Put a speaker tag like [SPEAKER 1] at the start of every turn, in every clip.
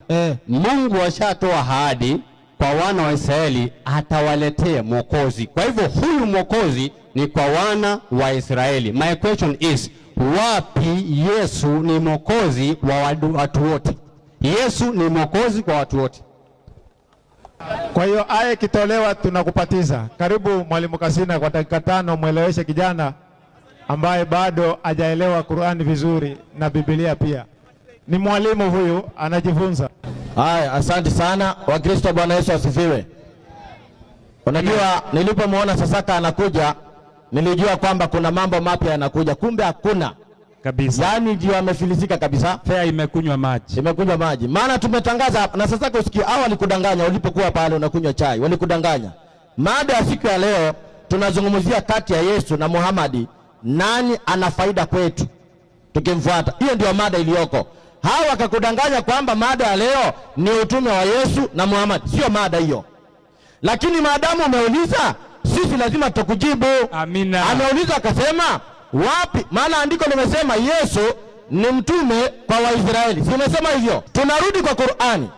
[SPEAKER 1] Eh.
[SPEAKER 2] Mungu ashatoa ahadi kwa wana wa Israeli atawaletea mwokozi. Kwa hivyo huyu mwokozi ni kwa wana wa Israeli. My question is, wapi Yesu ni mwokozi wa watu wote? Yesu ni mwokozi kwa watu wote.
[SPEAKER 1] Kwa hiyo aya ikitolewa tunakupatiza. Karibu Mwalimu Kasina kwa dakika 5, mweleweshe kijana ambaye bado hajaelewa Qur'ani vizuri na Biblia pia. Ni mwalimu huyu, anajifunza.
[SPEAKER 3] Haya, asante sana Wakristo. Bwana Yesu asifiwe. Unajua, nilipomwona Sasaka anakuja nilijua kwamba kuna mambo mapya yanakuja, kumbe hakuna
[SPEAKER 4] kabisa.
[SPEAKER 3] Yaani ndio amefilisika kabisa,
[SPEAKER 4] Fea imekunywa maji,
[SPEAKER 3] imekunywa maji. Maana tumetangaza na Sasaka, usikie, hao walikudanganya ulipokuwa pale unakunywa chai, walikudanganya. Mada ya siku ya leo tunazungumzia kati ya Yesu na Muhamadi, nani ana faida kwetu tukimfuata? Hiyo ndio mada iliyoko. Hawa wakakudanganya kwamba mada ya leo ni utume wa Yesu na Muhammad. Sio mada hiyo, lakini maadamu umeuliza, sisi lazima tukujibu.
[SPEAKER 4] Amina.
[SPEAKER 3] Ameuliza akasema wapi? Maana andiko limesema Yesu ni mtume kwa Waisraeli, si umesema hivyo? Tunarudi kwa Qur'ani.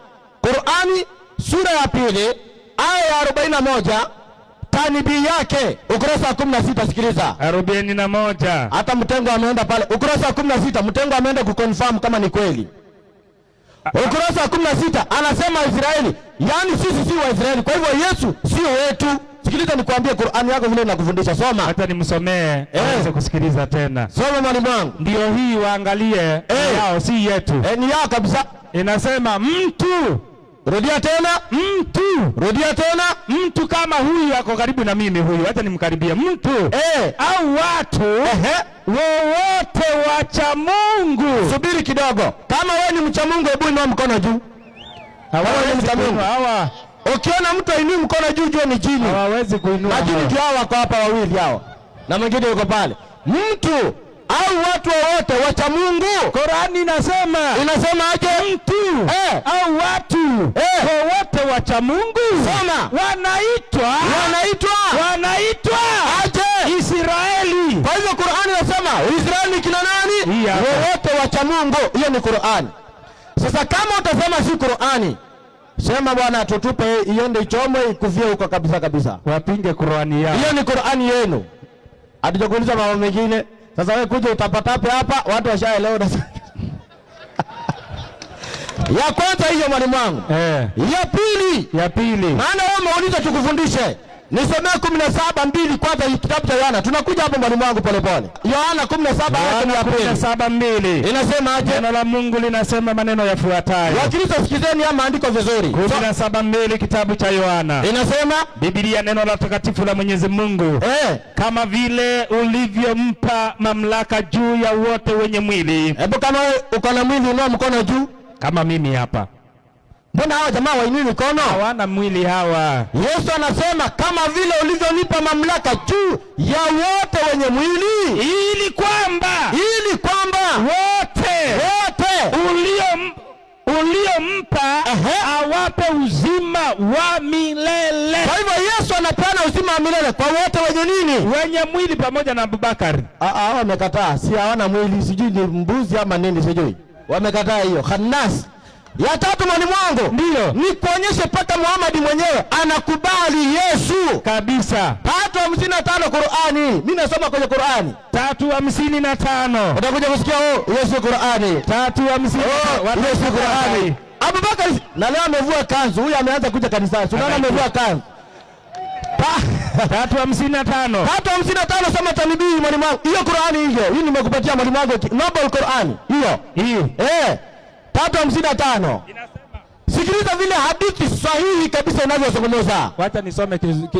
[SPEAKER 3] Qur'ani sura ya 2 aya ya 41 tanibii yake ukurasa wa 16. Sikiliza,
[SPEAKER 4] 41.
[SPEAKER 3] Hata mtengo ameenda pale ukurasa wa 16, mtengo ameenda kuconfirm kama ni kweli. Ukurasa wa 16 anasema Israeli, yaani sisi si Waisraeli, kwa hivyo Yesu sio wetu. Sikiliza nikuambie, Qur'ani yako vile inakufundisha. Soma.
[SPEAKER 4] Hata nimsomee aweze kusikiliza tena.
[SPEAKER 3] Soma mwalimu wangu.
[SPEAKER 4] Ndio hii waangalie, yao si yetu.
[SPEAKER 3] Ni yao kabisa.
[SPEAKER 4] Inasema mtu.
[SPEAKER 3] Rudia tena.
[SPEAKER 4] Mtu.
[SPEAKER 3] Rudia tena.
[SPEAKER 4] Mtu kama huyu ako karibu na mimi huyu, acha nimkaribie mtu. Au watu wowote wacha Mungu.
[SPEAKER 3] Subiri kidogo. Kama wewe ni mcha Mungu, hebu inua mkono juu.
[SPEAKER 4] Hawawezi
[SPEAKER 3] mcha Mungu.
[SPEAKER 4] kuinua hawa.
[SPEAKER 3] Ukiona mtu ainui mkono juu, jua ni jini.
[SPEAKER 4] Hawawezi kuinua.
[SPEAKER 3] Majini ndio hao wako hapa wawili hao. Na mwingine yuko pale. Mtu au watu wowote wacha Mungu.
[SPEAKER 4] Qurani inasema.
[SPEAKER 3] Inasema aje?
[SPEAKER 4] Mtu au watu wowote wacha Mungu.
[SPEAKER 3] Soma.
[SPEAKER 4] Wanaitwa.
[SPEAKER 3] Wanaitwa.
[SPEAKER 4] Wanaitwa.
[SPEAKER 3] Aje?
[SPEAKER 4] Israeli.
[SPEAKER 3] Kwa hivyo Qurani inasema Israeli ni kina nani?
[SPEAKER 4] Hii hapa.
[SPEAKER 3] Wowote wacha Mungu. Hiyo ni Qurani. Sasa kama utasema si Qurani, sema bwana tutupe iende ichomwe ikufie huko kabisa kabisa.
[SPEAKER 4] Wapinge Qurani yao.
[SPEAKER 3] Hiyo ni Qurani yenu. Hatujakuuliza mambo mengine. Sasa wewe kuja utapatape hapa, watu washaelewa. Ya kwanza hiyo mwalimu wangu. Ya pili.
[SPEAKER 4] Ya pili.
[SPEAKER 3] Maana wewe umeuliza tukufundishe. Nisomee 17:2 kwanza kitabu cha Yohana. Tunakuja hapo mwalimu wangu polepole. Yohana 17 aya ya pili.
[SPEAKER 4] 17:2.
[SPEAKER 3] Inasema aje?
[SPEAKER 4] Neno la Mungu linasema maneno yafuatayo.
[SPEAKER 3] Wakristo sikizeni haya maandiko vizuri.
[SPEAKER 4] 17:2 kitabu cha Yohana.
[SPEAKER 3] Inasema
[SPEAKER 4] Biblia neno la takatifu la Mwenyezi Mungu. Kama vile ulivyompa mamlaka juu ya wote wenye mwili.
[SPEAKER 3] Hebu kama wewe uko na mwili inua mkono juu.
[SPEAKER 4] Kama mimi hapa.
[SPEAKER 3] Mbona hawa jamaa wainui mikono?
[SPEAKER 4] Hawana mwili hawa.
[SPEAKER 3] Yesu anasema kama vile ulivyonipa mamlaka juu ya wote wenye mwili,
[SPEAKER 4] ili kwamba,
[SPEAKER 3] ili kwamba
[SPEAKER 4] wote,
[SPEAKER 3] wote
[SPEAKER 4] uliompa awape uzima wa milele.
[SPEAKER 3] Kwa hivyo Yesu anapeana uzima wa milele kwa wote wenye nini?
[SPEAKER 4] Wenye mwili pamoja na Abubakar.
[SPEAKER 3] Hawa wamekataa, si hawana mwili, sijui ni mbuzi ama nini, sijui. Wamekataa hiyo. Khannas. Ya tatu mwalimu wangu,
[SPEAKER 4] Ndio.
[SPEAKER 3] ni kuonyeshe mpaka Muhammad mwenyewe anakubali Yesu
[SPEAKER 4] kabisa.
[SPEAKER 3] 3:55 Qur'ani. Mimi nasoma kwenye Qur'ani.
[SPEAKER 4] 3:55.
[SPEAKER 3] Utakuja kusikia oh, Yesu Qur'ani.
[SPEAKER 4] 3:50.
[SPEAKER 3] Oh, Yesu Qur'ani. Abubakar na leo amevua kanzu. Huyu ameanza kuja kanisani. Unaona amevua kanzu.
[SPEAKER 4] 3:55.
[SPEAKER 3] 3:55 soma tanibii mwalimu wangu. Hiyo Qur'ani hiyo. Hii nimekupatia mwalimu wangu Noble Qur'ani. Hiyo.
[SPEAKER 4] Hii.
[SPEAKER 3] 3:55. Sikiliza vile hadithi sahihi kabisa inavyozungumza.
[SPEAKER 4] Wacha nisome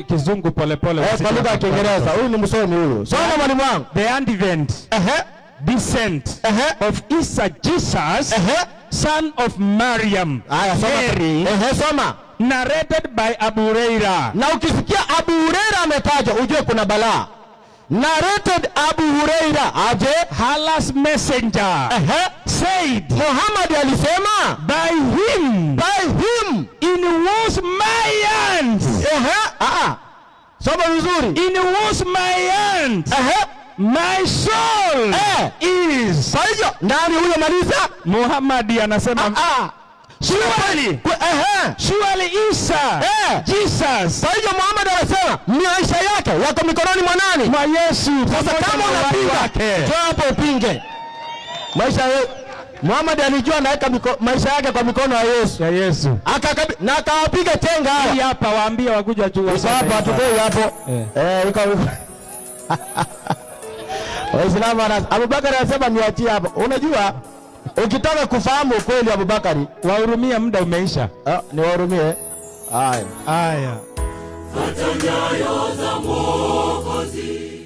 [SPEAKER 4] kizungu polepole.
[SPEAKER 3] Kwa lugha ya Kiingereza. Huyu ni msomi huyu. Soma mwalimu wangu.
[SPEAKER 4] The advent, descent of Isa Jesus, son of Maryam,
[SPEAKER 3] Haya, soma.
[SPEAKER 4] Mary,
[SPEAKER 3] Soma.
[SPEAKER 4] narrated by Abu Huraira.
[SPEAKER 3] Na ukisikia Abu Huraira ametajwa ujue kuna balaa. Narrated Abu Huraira aje?
[SPEAKER 4] Allah's messenger said,
[SPEAKER 3] Muhammad alisema,
[SPEAKER 4] by him,
[SPEAKER 3] by him
[SPEAKER 4] in whose my hands,
[SPEAKER 3] Soma vizuri.
[SPEAKER 4] In whose my hands, my soul is.
[SPEAKER 3] Kwa hivyo nani huyo maliza?
[SPEAKER 4] Muhammad anasema, Surely.
[SPEAKER 3] Ehe.
[SPEAKER 4] Surely Isa.
[SPEAKER 3] Eh.
[SPEAKER 4] Jesus.
[SPEAKER 3] Kwa hivyo Muhammad anasema maisha yake yako mikononi mwa nani?
[SPEAKER 4] Mwa Yesu.
[SPEAKER 3] Sasa
[SPEAKER 4] pamoja
[SPEAKER 3] kama
[SPEAKER 4] na uhai
[SPEAKER 3] unapinga,
[SPEAKER 4] wake.
[SPEAKER 3] njoo hapo upinge. Maisha ya Muhammad alijua anaweka maisha yake kwa mikono ya Yesu.
[SPEAKER 1] Ya Yesu.
[SPEAKER 3] Na akawapiga chenga hawa.
[SPEAKER 4] Hii hapa waambie wakuja juu.
[SPEAKER 3] Iko hapo, hatutoi hapo.
[SPEAKER 1] Eh.
[SPEAKER 3] Eh, iko Waislamu Abubakar anasema niachie hapo. Unajua ukitaka kufahamu ukweli Abubakari,
[SPEAKER 4] Wahurumie, muda umeisha.
[SPEAKER 3] ah, niwahurumie. Haya.
[SPEAKER 1] Haya.
[SPEAKER 5] Fuata nyayo za Mwokozi.